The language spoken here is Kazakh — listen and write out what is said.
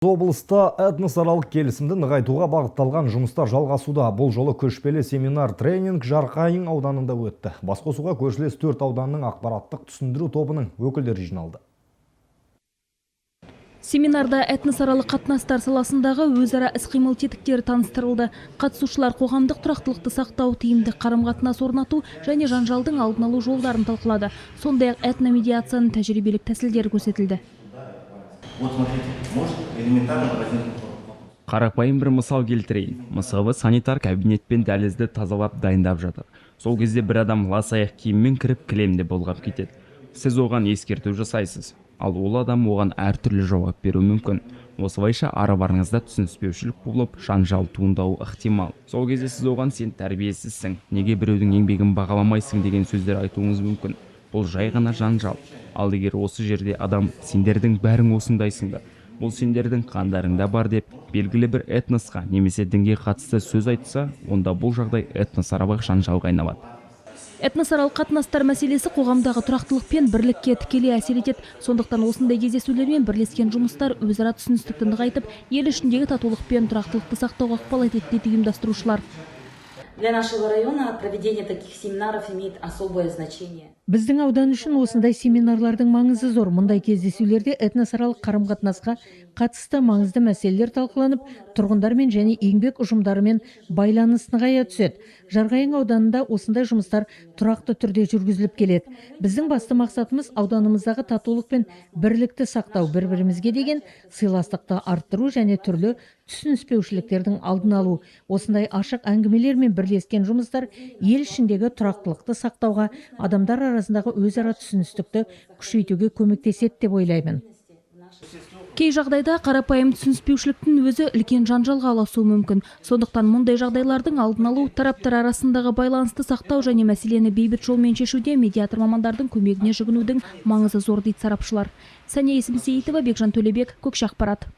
Облыста этносаралық келісімді нығайтуға бағытталған жұмыстар жалғасуда. Бұл жолы көшпелі семинар тренинг Жарқайың ауданында өтті. Басқосуға көршілес төрт ауданның ақпараттық түсіндіру тобының өкілдері жиналды. Семинарда этносаралық қатынастар саласындағы өзара іс-қимыл тетіктері таныстырылды. Қатысушылар қоғамдық тұрақтылықты сақтау, тиімді қарым-қатынас орнату және жанжалдың алдын алу жолдарын талқылады. Сондай-ақ этномедиацияның тәжірибелік тәсілдері көрсетілді. Вот смотрите, может элементарно возникнуть вопрос. Қарапайым бір мысал келтірейін. Мысалы, санитар кабинет пен дәлізді тазалап, дайындап жатыр. Сол кезде бір адам лас аяқ киіммен кіріп, кілемді былғап кетеді. Сіз оған ескерту жасайсыз, ал ол адам оған әртүрлі жауап беруі мүмкін. Осылайша араларыңызда түсініспеушілік болып, жанжал туындауы ықтимал. Сол кезде сіз оған «Сен тәрбиесізсің, неге біреудің еңбегін бағаламайсың?» деген сөздер айтуыңыз мүмкін. Бұл жай ғана жанжал. Ал егер осы жерде адам «Сендердің бәрің осындайсыңдар, бұл сендердің қандарыңда бар» деп, белгілі бір этносқа немесе дінге қатысты сөз айтса, онда бұл жағдай этносаралық жанжалға айналады. Этносаралық қатынастар мәселесі қоғамдағы тұрақтылық пен бірлікке тікелей әсер етеді. Сондықтан осындай кездесулер мен бірлескен жұмыстар өзара түсіністікті нығайтып, ел ішіндегі татулық пен тұрақтылықты сақтауға ықпал етеді, дейді ұйымдастырушылар. Для нашего района проведение таких семинаров имеет особое значение. Біздің аудан үшін осындай семинарлардың маңызы зор. Мұндай кездесулерде этносаралық қарым-қатынасқа қатысты маңызды мәселелер талқыланып, тұрғындармен және еңбек ұжымдарымен байланыс нығая түседі. Жарқайың ауданында осындай жұмыстар тұрақты түрде жүргізіліп келеді. Біздің басты мақсатымыз – ауданымыздағы татулық пен бірлікті сақтау, бір бірімізге деген сыйластықты арттыру және түрлі түсініспеушіліктердің алдын алу. Осындай ашық әңгімелер мен бірлескен жұмыстар ел ішіндегі тұрақтылықты сақтауға, адамдар арасындағы өзара түсіністікті күшейтуге көмектеседі деп ойлаймын. Кей жағдайда қарапайым түсініспеушіліктің өзі үлкен жанжалға ұласуы мүмкін. Сондықтан мұндай жағдайлардың алдын алу, тараптар арасындағы байланысты сақтау және мәселені бейбіт жолмен шешуде медиатор мамандардың көмегіне жүгінудің маңызы зор, дейді сарапшылар. Сәния Есімсейітова, Бекжан Төлебек, Көкше ақпарат.